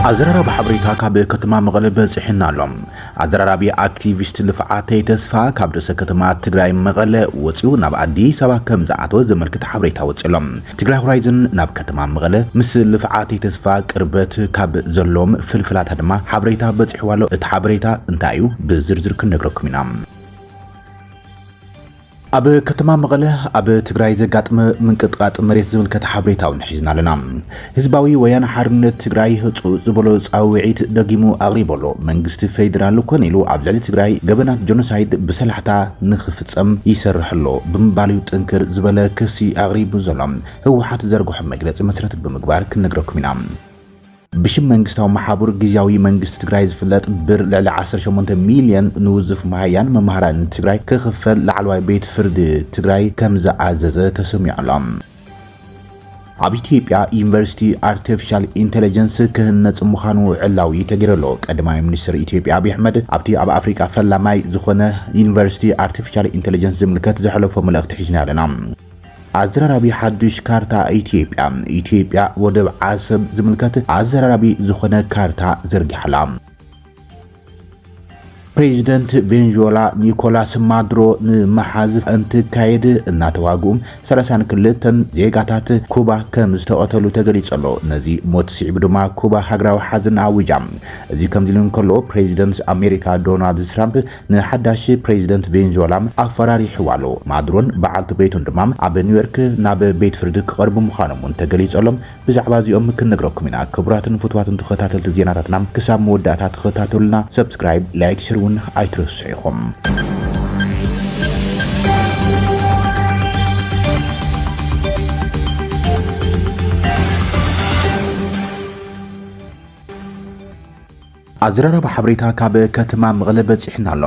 ኣዘራራቢ ሓበሬታ ካብ ከተማ መቐለ በፂሕና ኣሎ። ኣዘራራቢ ኣክቲቪስት ልፍዓተይ ተስፋ ካብ ርእሰ ከተማ ትግራይ መቐለ ወፂኡ ናብ ኣዲስ ኣበባ ከም ዝኣተወ ዘመልክት ሓበሬታ ወፂኡ ኣሎ። ትግራይ ሆራይዘን ናብ ከተማ መቐለ ምስ ልፍዓተይ ተስፋ ቅርበት ካብ ዘለዎም ፍልፍላታ ድማ ሓበሬታ በፂሕዋ ኣሎ። እቲ ሓበሬታ እንታይ እዩ? ብዝርዝር ክንነግረኩም ኢና። ኣብ ከተማ መቐለ ኣብ ትግራይ ዘጋጥመ ምንቅጥቃጥ መሬት ዝምልከት ሓበሬታ እውን ሒዝና ኣለና። ህዝባዊ ወያነ ሓርነት ትግራይ ህፁፅ ዝበሎ ፃውዒት ደጊሙ ኣቕሪቡ ኣሎ። መንግስቲ ፌዴራል ኮነ ኢሉ ኣብ ልዕሊ ትግራይ ገበናት ጀኖሳይድ ብሰላሕታ ንኽፍፀም ይሰርሕ ኣሎ ብምባል እዩ ጥንክር ዝበለ ክሲ ኣቕሪቡ ዘሎ። ህወሓት ዘርግሖ መግለፂ መሰረት ብምግባር ክንነግረኩም ኢና። ብሽም መንግስታዊ መሓቡር ግዝያዊ መንግስቲ ትግራይ ዝፍለጥ ብር ልዕሊ ዓሰርተ ሸሞንተ ሚልዮን ንውዙፍ መሃያን መማህራንን ትግራይ ክኽፈል ላዕለዋይ ቤት ፍርዲ ትግራይ ከም ዝኣዘዘ ተሰሚዑ ኣሎ። ኣብ ኢትዮጵያ ዩኒቨርሲቲ ኣርቲፊሻል ኢንቴሊጀንስ ክህነጽ ምዃኑ ዕላዊ ተገይሩ ኣሎ። ቀዳማይ ሚኒስትር ኢትዮጵያ ኣብይ ኣሕመድ ኣብቲ ኣብ ኣፍሪቃ ፈላማይ ዝኾነ ዩኒቨርሲቲ ኣርቲፊሻል ኢንቴሊጀንስ ዝምልከት ዘሕለፎ መልእኽቲ ሒዝና ኣለና። ኣዘራራቢ ሓዱሽ ካርታ ኢትዮጵያ፣ ኢትዮጵያ ወደብ ዓሰብ ዝምልከት ኣዘራራቢ ዝኾነ ካርታ ዘርጊሓላ። ፕሬዚደንት ቬንዙዌላ ኒኮላስ ማዱሮ ንመሓዝ እንትካየድ እናተዋግኡ ሰላሳን ክልተን ዜጋታት ኩባ ከም ዝተቐተሉ ተገሊጹ ኣሎ። ነዚ ሞት ስዒቡ ድማ ኩባ ሃገራዊ ሓዘን ኣዊጃ። እዚ ከምዚ ኢሉ እንከሎ፣ ፕሬዚደንት ኣሜሪካ ዶናልድ ትራምፕ ንሓዳሽ ፕሬዚደንት ቬንዙዌላ ኣፈራሪሕዋ ኣሎ። ማዱሮን በዓልቲ ቤቱን ድማ ኣብ ኒውዮርክ ናብ ቤት ፍርዲ ክቐርቡ ምዃኖም እውን ተገሊጹ ኣሎ። ብዛዕባ እዚኦም ክንነግረኩም ኢና። ክቡራትን ፍቱዋትን ተኸታተልቲ ዜናታትና፣ ክሳብ መወዳእታ ተኸታተሉና። ሰብስክራይብ፣ ላይክ፣ ሸር እውን ኣይትረስዑ ኢኹም። ኣዘራራቢ ሓበሬታ ካብ ከተማ መቐለ በፂሕና ኣሎ።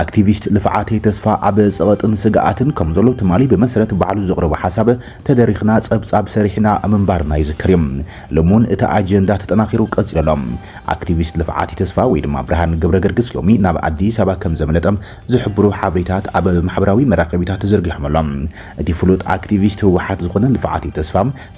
ኣክቲቪስት ልፍዓተይ ተስፋ ኣብ ፀቐጥን ስግኣትን ከም ዘሎ ትማሊ ብመሰረት ባዕሉ ዘቕረቦ ሓሳብ ተደሪኽና ፀብፃብ ሰሪሕና ምንባርና ይዝከር እዩ። ሎሚ እውን እቲ ኣጀንዳ ተጠናኺሩ ቀፂሉ ኣሎ። ኣክቲቪስት ልፍዓተይ ተስፋ ወይ ድማ ብርሃን ገብረ ገርግስ ሎሚ ናብ ኣዲስ ኣበባ ከም ዘመለጠ ዝሕብሩ ሓበሬታት ኣብ ማሕበራዊ መራኸቢታት ተዘርጊሖም ኣሎ። እቲ ፍሉጥ ኣክቲቪስት ህወሓት ዝኾነ ልፍዓተይ ተስፋ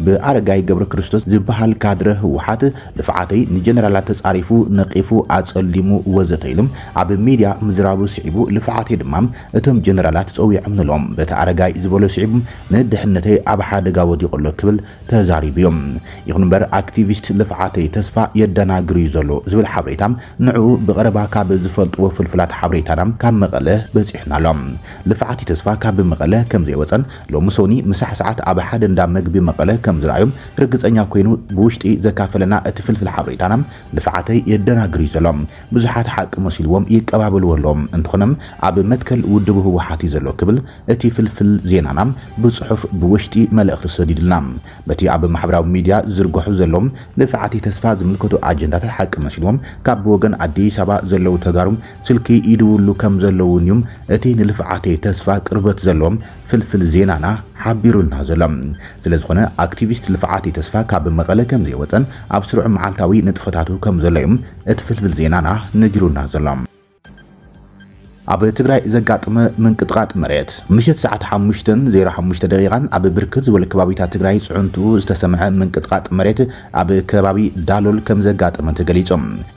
ብኣረጋይ ገብረ ክርስቶስ ዝበሃል ካድረ ህወሓት ልፍዓተይ ንጀነራላት ተጻሪፉ፣ ነቒፉ፣ ኣጸሊሙ ወዘተ ኢሉ ኣብ ሚድያ ምዝራቡ ስዒቡ፣ ልፍዓተይ ድማ እቶም ጀነራላት ጸዊዖምኒ ኣሎ። በቲ ኣረጋይ ዝበሎ ስዒቡ ንድሕነተይ ኣብ ሓደጋ ወዲቑ ኣሎ ክብል ተዛሪቡ እዩ። ይኹን እምበር ኣክቲቪስት ልፍዓተይ ተስፋ የደናግር እዩ ዘሎ ዝብል ሓበሬታ ንዕኡ ብቐረባ ካብ ዝፈልጥዎ ፍልፍላት ሓበሬታና ካብ መቐለ በጺሑና ኣሎ። ልፍዓተይ ተስፋ ካብ መቐለ ከም ዘይወጸን ሎሚ ሰኒ ምሳሕ ሰዓት ኣብ ሓደ እንዳ መግቢ መቐለ ከም ዝረኣዮም ርግጸኛ ኮይኑ ብውሽጢ ዘካፈለና እቲ ፍልፍል ሓበሬታና፣ ልፍዓተይ የደናግር እዩ ዘሎ። ብዙሓት ሓቂ መሲልዎም ይቀባበልዎ ኣለዎም። እንተኾነ ኣብ መትከል ውድቡ ህወሓት እዩ ዘሎ ክብል እቲ ፍልፍል ዜናና ብጽሑፍ ብውሽጢ መልእኽቲ ሰዲዱልና። በቲ ኣብ ማሕበራዊ ሚድያ ዝዝርግሑ ዘለዉ ልፍዓተይ ተስፋ ዝምልከቱ ኣጀንዳታት ሓቂ መሲልዎም ካብ ብወገን ኣዲስ ኣበባ ዘለዉ ተጋሩ ስልኪ ይድውሉ ከም ዘለዉ እውን እዩ እቲ ንልፍዓተይ ተስፋ ቅርበት ዘለዎም ፍልፍል ዜናና ሓቢሩልና ዘሎ። ስለ ዝኾነ ኣክቲቪስት ልፍዓተይ ተስፋ ካብ መቐለ ከም ዘይወጸን ኣብ ስሩዕ መዓልታዊ ንጥፈታቱ ከም ዘሎ እዩ እቲ ፍልፍል ዜናና ነጊሩና ዘሎ። ኣብ ትግራይ ዘጋጠመ ምንቅጥቃጥ መሬት። ምሸት ሰዓት ሓሙሽተን ዜሮ ሓሙሽተ ደቂቓን ኣብ ብርክት ዝበሉ ከባቢታት ትግራይ ጽዕንቱ ዝተሰምዐ ምንቅጥቃጥ መሬት ኣብ ከባቢ ዳሎል ከም ዘጋጠመ ተገሊጹ።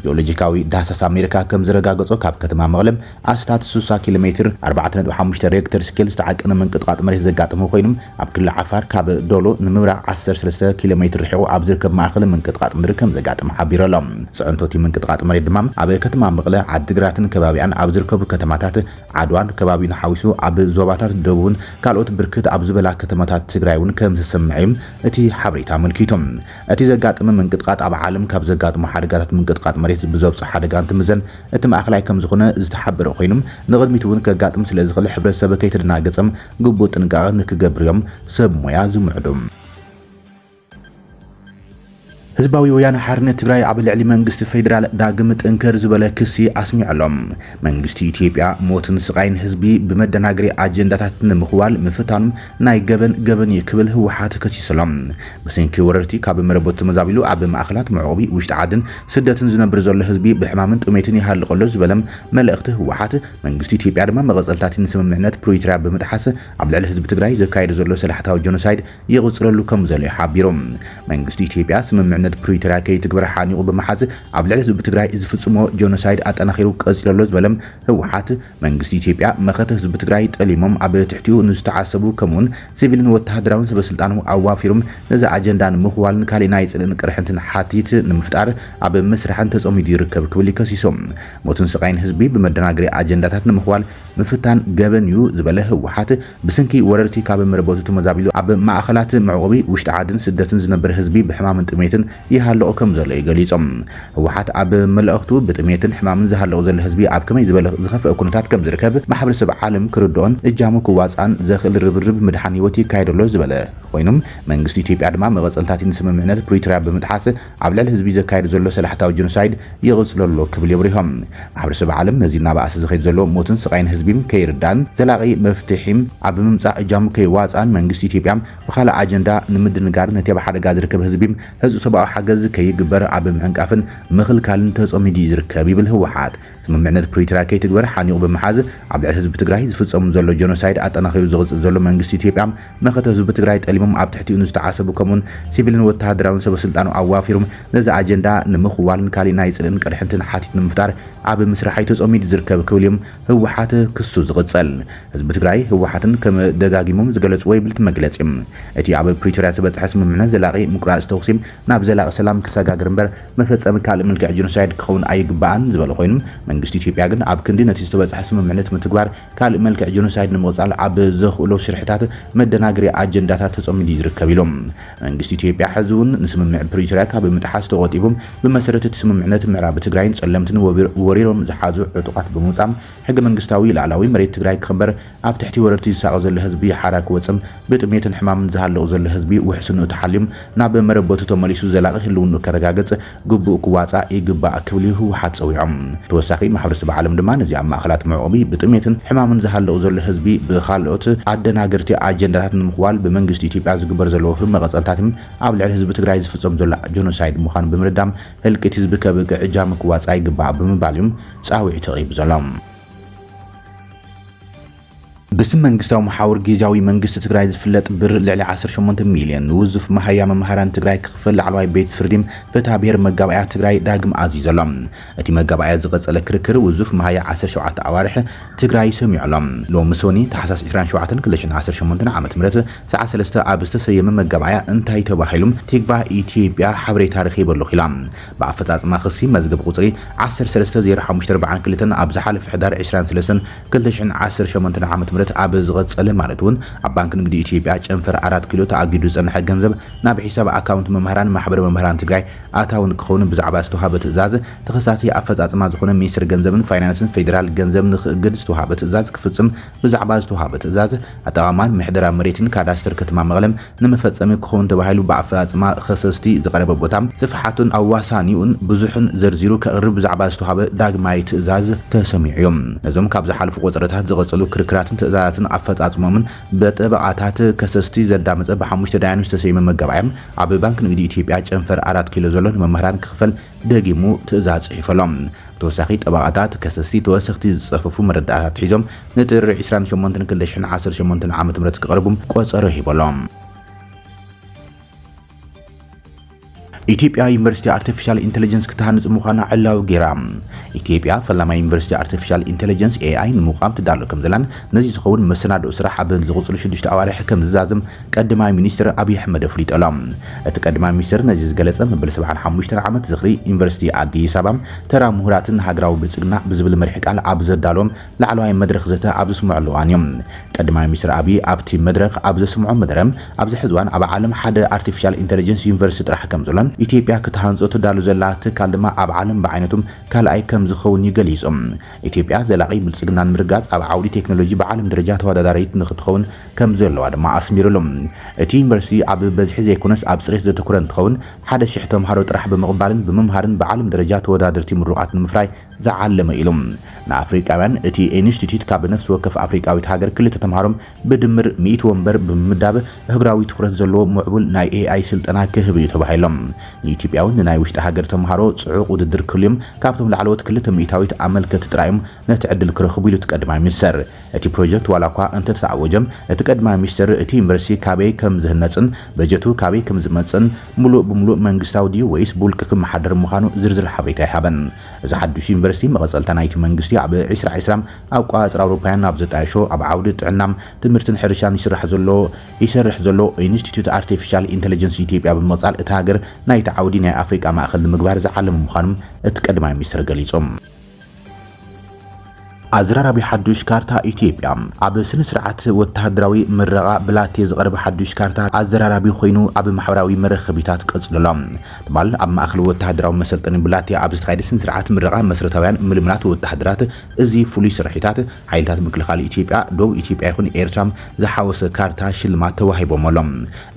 ጂኦሎጂካዊ ዳህሳስ ኣሜሪካ ከም ዘረጋገጾ ካብ ከተማ መቐለ ኣስታት ስሳ ኪሎ ሜትር ኣርባዕተ ነጥቢ ሓሙሽተ ሬክተር ስኬል ዝተዓቀነ ምንቅጥቃጥ መሬት ዘጋጠመ ኮይኑ ኣብ ክልል ዓፋር ካብ ዶሎ ንምብራቕ ዓሰርተ ሰለስተ ኪሎ ሜትር ርሒቑ ኣብ ዝርከብ ማእኸል ምንቅጥቃጥ ምድሪ ከም ዘጋጠመ ሓቢሩ ኣሎ። ጽዕንቶ እቲ ምንቅጥቃጥ መሬት ድማ ኣብ ከተማ መቐለ፣ ዓዲግራትን ከባቢኣን ኣብ ዝርከቡ ከተማታት ዓድዋን ከባቢኡን ሓዊሱ ኣብ ዞባታት ደቡብን ካልኦት ብርክት ኣብ ዝበላ ከተማታት ትግራይ እውን ከም ዝተሰምዐ እዩ እቲ ሓበሬታ ኣመልኪቱ። እቲ ዘጋጠመ ምንቅጥቃጥ ኣብ ዓለም ካብ ዘጋጥሙ ሓደጋታት ምንቅጥቃጥ መሬት ብዘብፅሖ ሓደጋ እንትምዘን እቲ ማእኸላይ ከም ዝኾነ ዝተሓበረ ኮይኑ፣ ንቕድሚት እውን ከጋጥም ስለ ዝኽእል ሕብረተሰብ ከይተደናገፀም ግቡእ ጥንቃቐ ንክገብር እዮም ሰብ ሞያ ዝምዕዱ። ህዝባዊ ወያነ ሓርነት ትግራይ ኣብ ልዕሊ መንግስቲ ፌዴራል ዳግም ጥንክር ዝበለ ክሲ ኣስሚዑ ኣሎ። መንግስቲ ኢትዮጵያ ሞትን ስቓይን ህዝቢ ብመደናገሪ ኣጀንዳታት ንምኽዋል ምፍታኑ ናይ ገበን ገበን እዩ ክብል ህወሓት ከሲሱ ኣሎ። ብሰንኪ ወረርቲ ካብ መረበቱ ተመዛቢሉ ኣብ ማእኸላት መዕቆቢ ውሽጢ ዓድን ስደትን ዝነብር ዘሎ ህዝቢ ብሕማምን ጥሜትን ይሃልቕ ኣሎ ዝበለ መልእኽቲ ህወሓት፣ መንግስቲ ኢትዮጵያ ድማ መቐጸልታት ንስምምዕነት ፕሪቶርያ ብምጥሓስ ኣብ ልዕሊ ህዝቢ ትግራይ ዘካየዶ ዘሎ ሰላሕታዊ ጀኖሳይድ ይቕጽለሉ ከም ዘሎ እዩ ሓቢሩ። መንግስቲ ኢትዮጵያ ስምምዕነት ስምምዕነት ፕሪቶርያ ከይትግበር ሓኒቑ ብምሓዝ ኣብ ልዕሊ ህዝቢ ትግራይ ዝፍጽሞ ጀኖሳይድ ኣጠናኺሩ ቀጺሉ ኣሎ ዝበለ ህወሓት፣ መንግስቲ ኢትዮጵያ መኸተ ህዝቢ ትግራይ ጠሊሞም ኣብ ትሕቲኡ ንዝተዓሰቡ ከምኡውን ሲቪልን ወተሃደራውን ሰበስልጣኑ ኣዋፊሩም ነዚ ኣጀንዳ ንምኽዋልን ካሊእ ናይ ጽልእን ቅርሕንትን ሓቲት ንምፍጣር ኣብ ምስራሕን ተጸሚዱ ይርከብ ክብል ይከሲሶም። ሞትን ስቓይን ህዝቢ ብመደናገሪ ኣጀንዳታት ንምኽዋል ምፍታን ገበን እዩ ዝበለ ህወሓት፣ ብሰንኪ ወረርቲ ካብ መረበቱ ተመዛቢሉ ኣብ ማእኸላት መዕቆቢ ውሽጢ ዓድን ስደትን ዝነበር ህዝቢ ብሕማምን ጥሜትን ይሃለቑ ከም ዘሎ እዩ ገሊጾም። ህወሓት ኣብ መልእኽቱ ብጥሜትን ሕማምን ዝሃለቑ ዘሎ ህዝቢ ኣብ ከመይ ዝበለ ዝኸፍአ ኩነታት ከም ዝርከብ ማሕበረሰብ ዓለም ክርድኦን እጃሙ ክዋፅኣን ዘኽእል ርብርብ ምድሓን ህይወት ይካየድ ኣሎ ዝበለ ኮይኑም መንግስቲ ኢትዮጵያ ድማ መቐፀልታት ንስምምዕነት ፕሪቶርያ ብምጥሓስ ኣብ ልዕሊ ህዝቢ ዘካየዱ ዘሎ ሰላሕታዊ ጀኖሳይድ ይቕፅሎ ኣሎ ክብል የብሪሆም። ማሕበረሰብ ዓለም ነዚ እናባእሰ ዝኸይድ ዘሎ ሞትን ስቓይን ህዝቢም ከይርዳን ዘላቒ መፍትሒም ኣብ ምምፃእ እጃሙ ከይዋፅኣን መንግስቲ ኢትዮጵያ ብኻልእ ኣጀንዳ ንምድንጋር ነቲ ኣብ ሓደጋ ዝርከብ ህዝቢም ህጹጽ ሰብኣዊ ሓገዝ ከይግበር ኣብ ምዕንቃፍን ምኽልካልን ተጸሚዱ እዩ ዝርከብ ይብል ህወሓት። ስምምዕነት ፕሪቶርያ ከይትግበር ሓኒቑ ብምሓዝ ኣብ ልዕሊ ህዝቢ ትግራይ ዝፍጸሙ ዘሎ ጀኖሳይድ ኣጠናኺሩ ዝቕጽል ዘሎ መንግስቲ ኢትዮጵያ መኸተ ህዝቢ ትግራይ ጠሊሞም ኣብ ትሕቲኡ ንዝተዓሰቡ ከምኡውን ሲቪልን ወተሃደራውን ሰበስልጣኑ ኣዋፊሮም ነዚ ኣጀንዳ ንምኽዋልን ካሊእ ናይ ጽልእን ቅርሕንትን ሓቲት ንምፍጣር ኣብ ምስራሕ እዩ ተጸሚዱ ዝርከብ ክብል እዮም ህወሓት ክሱ ዝቕጽል። ህዝቢ ትግራይ ህወሓትን ከም ደጋጊሞም ዝገለጽዎ ይብል እቲ መግለጺ። እቲ ኣብ ፕሪቶርያ ዝበጽሐ ስምምዕነት ዘላቒ ምቁራጽ ተኹሲ ናብ ዘላቒ ሰላም ክሰጋግር እምበር መፈጸሚ ካልእ መልክዕ ጀኖሳይድ ክኸውን ኣይግባእን ዝበለ ኮይኑ መንግስቲ ኢትዮጵያ ግን ኣብ ክንዲ ነቲ ዝተበጽሐ ስምምዕነት ምትግባር ካልእ መልክዕ ጀኖሳይድ ንምቕጻል ኣብ ዘኽእሎ ሽርሕታት መደናገሪ ኣጀንዳታት ተጸሚዱ እዩ ዝርከብ ኢሎም። መንግስቲ ኢትዮጵያ ሕዚ እውን ንስምምዕ ፕሪቶርያ ካብ ምጥሓስ ተቖጢቡ ብመሰረት እቲ ስምምዕነት ምዕራብ ትግራይን ጸለምትን ወቢር-፣ ወሪሮም ዝሓዙ ዕጡቓት ብምውጻም ሕገ መንግስታዊ ሉዓላዊ መሬት ትግራይ ክኽበር ኣብ ትሕቲ ወረርቲ ዝሳቐ ዘሎ ህዝቢ ሓራ ክወጽም ብጥሜትን ሕማምን ዝሃለቑ ዘሎ ህዝቢ ውሕስንኡ ተሓልዩም ናብ መረበቱ ተመሊሱ ዘላቒ ህልውንኡ ከረጋግጽ ግቡእ ክዋጻእ ይግባእ ክብል እዩ ህወሓት ጸዊዖም። ተወሳኺ ማሕበረሰብ ዓለም ድማ ነዚ ኣብ ማእኸላት መዕቆቢ ብጥሜትን ሕማምን ዝሃለቑ ዘሎ ህዝቢ ብኻልኦት ኣደናገርቲ ኣጀንዳታት ንምኽዋል ብመንግስቲ ኢትዮጵያ ዝግበር ዘሎ ወፍሪ መቐጸልታትን ኣብ ልዕሊ ህዝቢ ትግራይ ዝፍጸም ዘሎ ጀኖሳይድ ምዃኑ ብምርዳም ህልቂት ህዝቢ ከብቅዕ እጃሙ ክዋጻእ ይግባእ ብምባል እዮም ጻዊዒት ኣቕሪቡ ዘሎ። ብስም መንግስታዊ መሓውር ግዝያዊ መንግስቲ ትግራይ ዝፍለጥ ብር ልዕሊ ዓሰርተ ሸሞንተ ሚልዮን ንውዙፍ መሃያ መምሃራን ትግራይ ክኽፈል ላዕለዋይ ቤት ፍርዲ ፍትሐ ብሔር መጋባእያ ትግራይ ዳግም ኣዚዙ ኣሎ። እቲ መጋባእያ ዝቐጸለ ክርክር ውዙፍ መሃያ ዓሰርተ ሸውዓተ ኣዋርሕ ትግራይ ሰሚዑ ኣሎ። ሎሚ ሶኒ ታሕሳስ ዕስራን ሸውዓተን ክልተ ሽሕን ዓሰርተ ሸሞንተ ዓመተ ምህረት ሰዓት ሰለስተ ኣብ ዝተሰየመ መጋባእያ እንታይ ተባሂሉ ቲግቫህ ኢትዮጵያ ሓበሬታ ረኺበ ኣለኹ ኢላ። ብኣፈጻጽማ ክሲ መዝገብ ቁጽሪ ዓሰርተ ሰለስተ ዜሮ ሓሙሽተ ኣርባዓን ክልተን ኣብ ዝሓለፈ ሕዳር ዕስራን ሰለስተን ክልተ ሽሕን ዓሰርተ ሸሞንተን ዓመተ ምህረት ኣብ ዝቐጸለ ማለት እውን ኣብ ባንክ ንግዲ ኢትዮጵያ ጨንፈር ኣራት ኪሎ ተኣጊዱ ዝጸንሐ ገንዘብ ናብ ሒሳብ ኣካውንት መምህራን ማሕበር መምህራን ትግራይ ኣታዊ ንክኸውን ብዛዕባ ዝተዋሃበ ትእዛዝ ተኸሳሲ ኣፈጻጽማ ዝኾነ ሚኒስትር ገንዘብን ፋይናንስን ፌዴራል ገንዘብ ንክእግድ ዝተዋሃበ ትእዛዝ ክፍጽም ብዛዕባ ዝተዋሃበ ትእዛዝ ኣጠቓቕማን ምሕደራ መሬትን ካዳስተር ከተማ መቐለ ንመፈጸሚ ክኸውን ተባሂሉ ብኣፈጻጽማ ከሰስቲ ዝቐረበ ቦታ ስፍሓቱን ኣዋሳኒኡን ብዙሕን ዘርዚሩ ከቕርብ ብዛዕባ ዝተዋሃበ ዳግማይ ትእዛዝ ተሰሚዑ እዩ። ነዞም ካብ ዝሓለፉ ቆጸረታት ዝቐጸሉ ክርክራትን ትእዛዛትን ኣፈጻጽሞምን ብጠበቓታት ከሰስቲ ዘዳመጸ ብሓሙሽተ ዳያኑ ዝተሰየመ መጋባእያ ኣብ ባንክ ንግዲ ኢትዮጵያ ጨንፈር ኣራት ኪሎ ዘሎ ንመምህራን ክኽፈል ደጊሙ ትእዛዝ ጽሒፉ ኣሎ። ብተወሳኺ ጠበቓታት ከሰስቲ ተወሰኽቲ ዝጸፈፉ መረዳእታት ሒዞም ንጥሪ ዕስራን ሸሞንተን ክልተ ሽሕን ዓሰርተ ሸሞንተን ዓመተ ምህረት ክቐርቡ ቆጸሮ ሂቡ ኣሎ። ኢትዮጵያ ዩኒቨርሲቲ ኣርቲፊሻል ኢንተለጀንስ ክትሃንጽ ምዃና ዕላዊ ገይራ። ኢትዮጵያ ፈላማይ ዩኒቨርሲቲ ኣርቲፊሻል ኢንተለጀንስ ኤ ኣይ ንምቋም ትዳሎ ከም ዘላን ነዚ ዝኸውን መሰናድኦ ስራሕ ኣብ ዝቕጽሉ ሽዱሽተ ኣዋርሕ ከም ዝዛዘም ቀዳማይ ሚኒስትር ኣብይ ኣሕመድ ኣፍሊጡ ኣሎ። እቲ ቀዳማይ ሚኒስትር ነዚ ዝገለጸ መበል ሰብዓን ሓሙሽተን ዓመት ዝኽሪ ዩኒቨርሲቲ ኣዲስ ኣበባ ተራ ምሁራትን ሃገራዊ ብልጽግና ብዝብል መሪሕ ቃል ኣብ ዘዳሎም ላዕለዋይ መድረኽ ዘተ ኣብ ዝስምዐሉ እዋን እዩ። ቀዳማይ ሚኒስትር ኣብይ ኣብቲ መድረኽ ኣብ ዘስምዖ መደረ ኣብዚ ሕዚ እዋን ኣብ ዓለም ሓደ ኣርቲፊሻል ኢንተለጀንስ ዩኒቨርሲቲ ጥራሕ ከም ዘሎን ኢትዮጵያ ክትሃንጾ ትዳሉ ዘላ ትካል ድማ ኣብ ዓለም ብዓይነቱ ካልኣይ ከም ዝኸውን እዩ ገሊጹ። ኢትዮጵያ ዘላቒ ብልጽግና ንምርጋጽ ኣብ ዓውዲ ቴክኖሎጂ ብዓለም ደረጃ ተወዳዳሪት ንክትኸውን ከም ዘለዋ ድማ ኣስሚሩሉ። እቲ ዩኒቨርሲቲ ኣብ በዝሒ ዘይኮነስ ኣብ ጽሬት ዘተኮረ እንትኸውን ሓደ ሽሕ ተምሃሮ ጥራሕ ብምቕባልን ብምምሃርን ብዓለም ደረጃ ተወዳደርቲ ምሩቓት ንምፍራይ ዝዓለመ ኢሉ። ንኣፍሪቃውያን እቲ ኢንስቲትዩት ካብ ነፍሲ ወከፍ ኣፍሪቃዊት ሃገር ክልተ ተምሃሮ ብድምር ሚእቲ ወንበር ብምምዳብ ኣህጉራዊ ትኹረት ዘለዎ ምዕቡል ናይ ኤ ኣይ ስልጠና ክህብ እዩ ተባሂሉ። ንኢትዮጵያ እውን ንናይ ውሽጢ ሃገር ተምሃሮ ጽዑቕ ውድድር ክህሉ'ዮም፣ ካብቶም ላዕለዎት ክልተ ሚእታዊት ኣመልከቲ ጥራይ እዮም ነቲ ዕድል ክረኽቡ ኢሉ እቲ ቀዳማይ ሚኒስተር። እቲ ፕሮጀክት ዋላ እኳ እንተተኣወጀም፣ እቲ ቀዳማይ ሚኒስተር እቲ ዩኒቨርሲቲ ካበይ ከም ዝህነጽን በጀቱ ካበይ ከም ዝመጽእን፣ ምሉእ ብምሉእ መንግስታዊ ድዩ ወይስ ብውልቂ ክመሓደር ምዃኑ ዝርዝር ሓበሬታ ኣይሃበን። እዚ ሓድሽ ዩኒቨርሲቲ መቐጸልታ ናይቲ መንግስቲ ኣብ ዕስራ ዕስራ ኣቆጻጽራ ኣውሮፓውያን ኣብ ዘጣየሾ ኣብ ዓውዲ ጥዕና፣ ትምህርትን ሕርሻን ይስራሕ ዘሎ ይሰርሕ ዘሎ ኢንስቲትዩት ኣርቲፊሻል ኢንተለጀንስ ኢትዮጵያ ብምቕጻል እታ ሃገር ናይቲ ዓውዲ ናይ ኣፍሪቃ ማእከል ንምግባር ዝዓለመ ምዃኑ እቲ ቀዳማይ ሚኒስትር ገሊጹ። ኣዘራራቢ ሓዱሽ ካርታ ኢትዮጵያ። ኣብ ስነ ስርዓት ወተሃደራዊ ምረቓ ብላቴ ዝቐረበ ሓዱሽ ካርታ ኣዘራራቢ ኮይኑ ኣብ ማሕበራዊ መራኸቢታት ቀጺሉ ኣሎ። ትማል ኣብ ማእከል ወተሃደራዊ መሰልጠኒ ብላቴ ኣብ ዝተኻየደ ስነ ስርዓት ምረቓ መሰረታውያን ምልምላት ወተሃደራት፣ እዚ ፍሉይ ስርሒታት ሓይልታት ምክልኻል ኢትዮጵያ፣ ደቡብ ኢትዮጵያ ይኹን ኤርትራ ዝሓወሰ ካርታ ሽልማት ተዋሂቦም ኣሎ።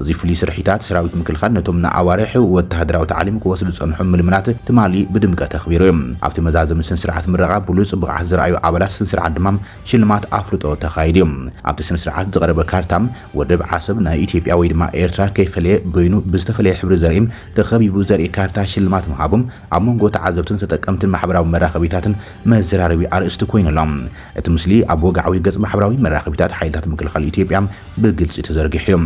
እዚ ፍሉይ ስርሒታት ሰራዊት ምክልኻል ነቶም ንኣዋርሕ ወተሃደራዊ ታዕሊም ክወስዱ ዝጸንሑ ምልምላት ትማሊ ብድምቀት ኣኽቢሩ እዩ። ኣብቲ መዛዘሚ ስነ ስርዓት ምረቓ ብሉጽ ብቕዓት ዘርኣዩ ኣባላት ስነ ስርዓት ድማ ሽልማት ኣፍልጦ ተኻይዱ እዩ። ኣብቲ ስነ ስርዓት ዝቐረበ ካርታ ወደብ ዓሰብ ናይ ኢትዮጵያ ወይ ድማ ኤርትራ ከይፈለየ በይኑ ብዝተፈለየ ሕብሪ ዘርኢ ተኸቢቡ ዘርኢ ካርታ ሽልማት ምሃቦም ኣብ መንጎ ተዓዘብትን ተጠቀምትን ማሕበራዊ መራኸቢታትን መዘራረቢ ኣርእስቲ ኮይኑ ኣሎ። እቲ ምስሊ ኣብ ወግዓዊ ገጽ ማሕበራዊ መራኸቢታት ሓይልታት ምክልኻል ኢትዮጵያ ብግልጺ ተዘርጊሑ እዩ።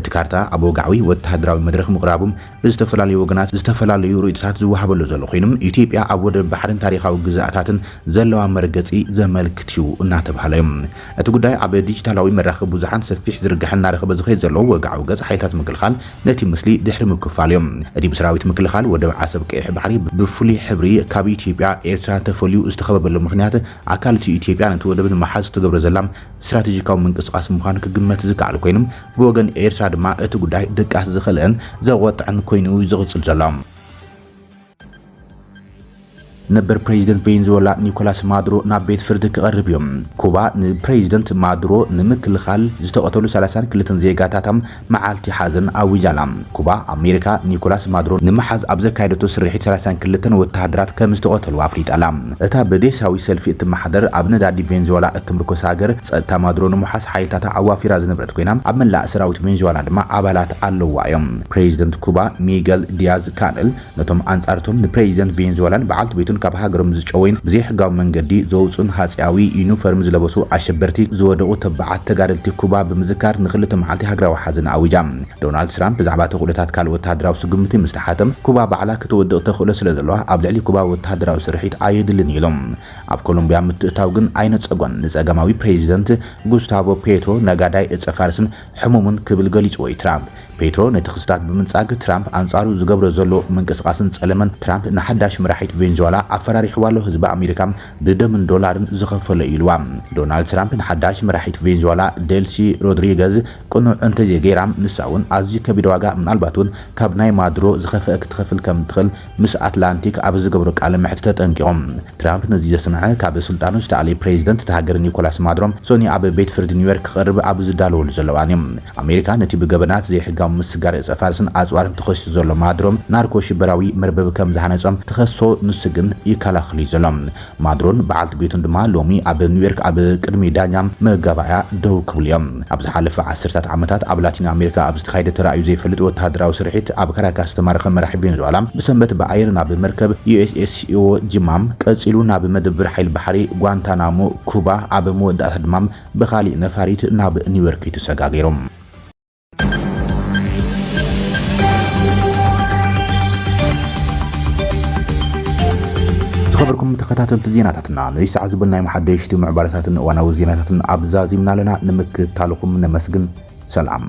እቲ ካርታ ኣብ ወግዓዊ ወተሃደራዊ መድረኽ ምቕራቡ ብዝተፈላለዩ ወገናት ዝተፈላለዩ ርእይቶታት ዝወሃበሉ ዘሎ ኮይኑ፣ ኢትዮጵያ ኣብ ወደብ ባሕርን ታሪኻዊ ግዝኣታትን ዘለዋ መርገጺ ዘመልክት እዩ እናተባህለ እዩ። እቲ ጉዳይ ኣብ ዲጂታላዊ መራኸቢ ብዙሓን ሰፊሕ ዝርግሐ እናረኸበ ዝኸይድ ዘሎ ወግዓዊ ገጽ ሓይልታት ምክልኻል ነቲ ምስሊ ድሕሪ ምክፋል እዩ። እቲ ብሰራዊት ምክልኻል ወደብ ዓሰብ ቀይሕ ባሕሪ ብፍሉይ ሕብሪ ካብ ኢትዮጵያ፣ ኤርትራ ተፈልዩ ዝተኸበበሉ ምኽንያት ኣካል እቲ ኢትዮጵያ ነቲ ወደብ ንምሓዝ ትገብሮ ዘላ ስትራቴጂካዊ ምንቅስቓስ ምዃኑ ክግመት ዝከኣል ኮይኑ፣ ብወገን ኤርትራ ድማ እቲ ጉዳይ ድቃስ ዝኸልአን ዘወጥዕን ኮይኑ እዩ ዝቕጽል ዘሎ። ነበር ፕሬዚደንት ቬንዙዌላ ኒኮላስ ማዱሮ ናብ ቤት ፍርዲ ክቐርብ እዩ። ኩባ ንፕሬዚደንት ማዱሮ ንምክልኻል ዝተቐተሉ ሰላሳን ክልተን ዜጋታታ መዓልቲ ሓዘን ኣዊጃ ኣላ። ኩባ፣ ኣሜሪካ ኒኮላስ ማዱሮ ንምሓዝ ኣብ ዘካየደቶ ስርሒት ሰላሳን ክልተን ወተሃደራት ከም ዝተቐተሉ ኣፍሊጣ ኣላ። እታ ብዴሳዊ ሰልፊ እትመሓደር ኣብ ነዳዲ ቬንዙዌላ እትምርኮስ ሃገር፣ ጸጥታ ማዱሮ ንምውሓስ ሓይልታታ ኣዋፊራ ዝነበረት ኮይና፣ ኣብ መላእ ሰራዊት ቬንዙዌላ ድማ ኣባላት ኣለዋ እዮም። ፕሬዚደንት ኩባ ሚገል ዲያዝ ካነል ነቶም ኣንጻርቶም ንፕሬዚደንት ቬንዙዌላን በዓልቲ ቤቱን ካብ ሃገሮም ዝጨወዩን ብዘይሕጋዊ መንገዲ ዘውጹን ሃጺያዊ ዩኒፎርም ዝለበሱ ኣሸበርቲ ዝወደቑ ተባዓት ተጋደልቲ ኩባ ብምዝካር ንክልተ መዓልቲ ሃገራዊ ሓዘን ኣዊጃ። ዶናልድ ትራምፕ ብዛዕባ እቲ ኩነታት ካልእ ወተሃደራዊ ስጉምቲ ምስ ተሓተ፣ ኩባ ባዕላ ክትወድቕ ተኽእሎ ስለ ዘለዋ ኣብ ልዕሊ ኩባ ወተሃደራዊ ስርሒት ኣየድልን ኢሉ። ኣብ ኮሎምቢያ ምትእታው ግን ኣይነጸጎን። ንጸጋማዊ ፕሬዚደንት ጉስታቮ ፔትሮ ነጋዳይ ዕጸ ፋርስን ሕሙምን ክብል ገሊጽዎ እዩ ትራምፕ። ፔትሮ ነቲ ክስታት ብምንጻግ፣ ትራምፕ ኣንጻሩ ዝገብሮ ዘሎ ምንቅስቓስን ጸለመን፣ ትራምፕ ንሓዳሽ መራሒት ቬንዙዌላ ኣፈራሪሕዋ ኣሎ፣ ህዝቢ ኣሜሪካ ብደምን ዶላርን ዝኸፈሎ እዩ ኢልዋ። ዶናልድ ትራምፕ ንሓዳሽ መራሒት ቬንዙዌላ ዴልሲ ሮድሪገዝ ቅኑዕ እንተዘይገይራ፣ ንሳ እውን ኣዝዩ ከቢድ ዋጋ፣ ምናልባት እውን ካብ ናይ ማዱሮ ዝኸፍአ ክትኸፍል ከም ትኽእል ምስ ኣትላንቲክ ኣብ ዝገብሮ ቃለ መሕትት ተጠንቂቖም። ትራምፕ ነዚ ዘስምዐ ካብ ስልጣኑ ዝተኣለየ ፕሬዚደንት እታ ሃገር ኒኮላስ ማዱሮ ሶኒ ኣብ ቤት ፍርዲ ኒውዮርክ ክቐርብ ኣብ ዝዳለወሉ ዘሎ እዋን እዩ። ኣሜሪካ ነቲ ብገበናት ዘይሕጋዊ ምስጋር ዕጸ ፋርስን ኣጽዋርን ተኸሲሱ ዘሎ ማዱሮ ናርኮ ሽበራዊ መርበብ ከም ዝሃነጾ ትኸሶ፣ ንሱ ግን ይከላኸል እዩ ዘሎ። ማዱሮን በዓልቲ ቤቱን ድማ ሎሚ ኣብ ኒውዮርክ ኣብ ቅድሚ ዳኛ መጋባእያ ደው ክብሉ እዮም። ኣብ ዝሓለፈ ዓሰርታት ዓመታት ኣብ ላቲን ኣሜሪካ ኣብ ዝተኻየደ ተራእዩ ዘይፈልጥ ወተሃደራዊ ስርሒት ኣብ ካራካስ ዝተማረኸ መራሒ ቬንዙዌላ ብሰንበት ብኣየር ናብ መርከብ ዩ ኤስ ኤስ ኢዎ ጂማ ቀጺሉ ናብ መደብር ሓይሊ ባሕሪ ጓንታናሞ ኩባ ኣብ መወዳእታ ድማ ብኻሊእ ነፋሪት ናብ ኒውዮርክ እዩ ተሰጋጊሩ። ዝኸበርኩም ተኸታተልቲ ዜናታትና፣ ነዚ ሰዓት ዝበልናዮም ሓደሽቲ ምዕባለታትን እዋናዊ ዜናታትን ኣብዛዚምና ኣለና። ንምክትታልኹም ነመስግን። ሰላም።